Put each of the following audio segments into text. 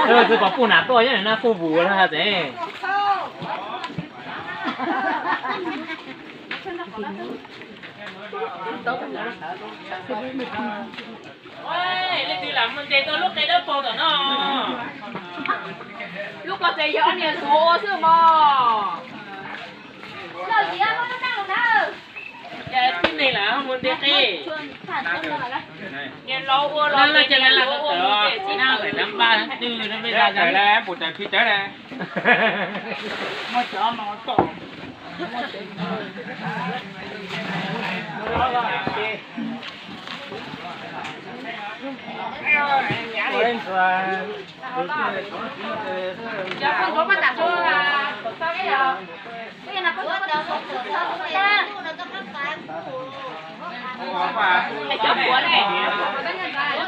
Txwv pom puj nam tuaj nyob na, puj vus na tsev. Leej twg lam mus ntes tau lub qe dawb paug tom no? Lub ko tseem yog niam hluas ua xwb mog. Tib neeg lam mus ntes qe. Niam laus ua los ces niam laus ua mus ces tsis tawm. Cov phuam ne,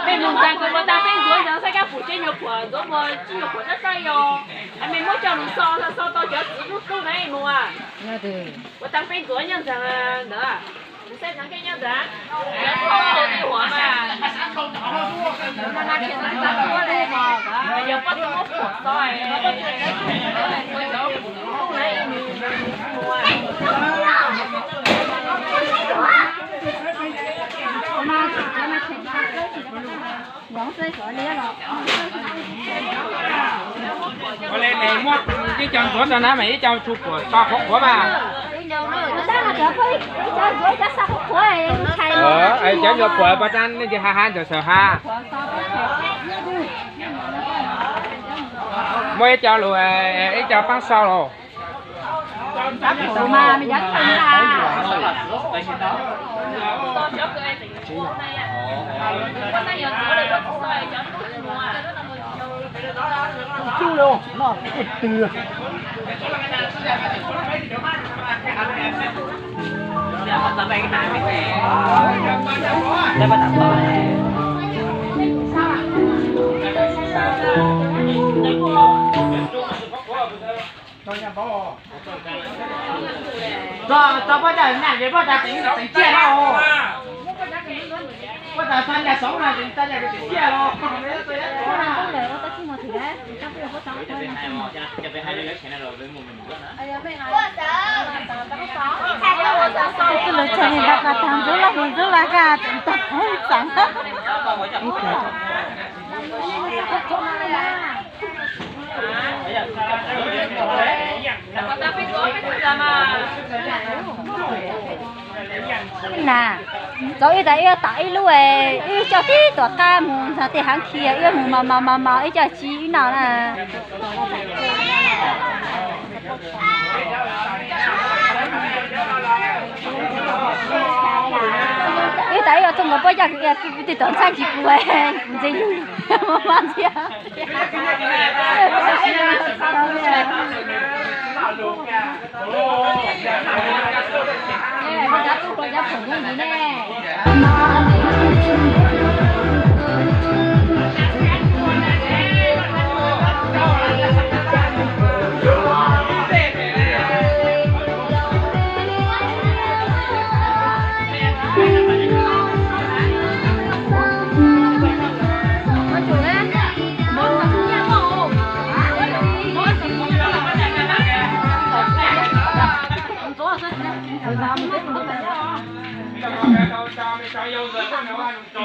peb mus ntxeev kws muaj tag peb ntxuav ntxeev saib kab pum tsev nyuag phuam ntxuav muag tsis nyuag phuam sab saib yog. Mej muab coj lug xo xo tau cov txiv dub dub na mus. Ua tag peb ntxuav nyob ntxeev ntawd. Saib ntxeev kej nyob ntawd. Cov phuam ntawd mas yog pob txhub muab phuam xo. Ua le nws muab ib co ntxuav rau na mas ib co tsu phuam xo qhuav qhuav mas. Cov nyuag phuam pas tas nej cia ha ha ntawm sawv ha. Muab ib co lus, ib co paab xo los. Tso, tso puab cov nam ces puab tas teev ciaj no. Puab tas tso nyas saud no ces tso nyas teev ciaj los. Tus lug tshaj ni nta pas tag ntxub loj mus ntxub laj kag teev tag peb txav. Na, txaus ib tas ib tam ib lub, ib coj tib tom qab mus ntxag tej haav khi, ib mus mas mas mas mas ib coj tsi ib no na. Ib tas ib yog tuaj nkaus puab yaj kws ib tig tom ntxhab tsis pum, kuv ntse yug mas mas ntxiag.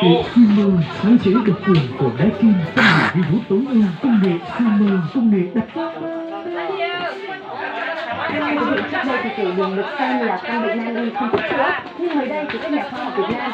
Được Simon sáng chế độc quyền của bé Kim, công nghệ nghiên cứu tốn eo, công nghệ Simon, công nghệ đặc sắc. Căn bệnh trước đây thì tiểu đường được xem là căn bệnh nan y không thuốc chữa, nhưng mới đây thì các nhà khoa học Việt Nam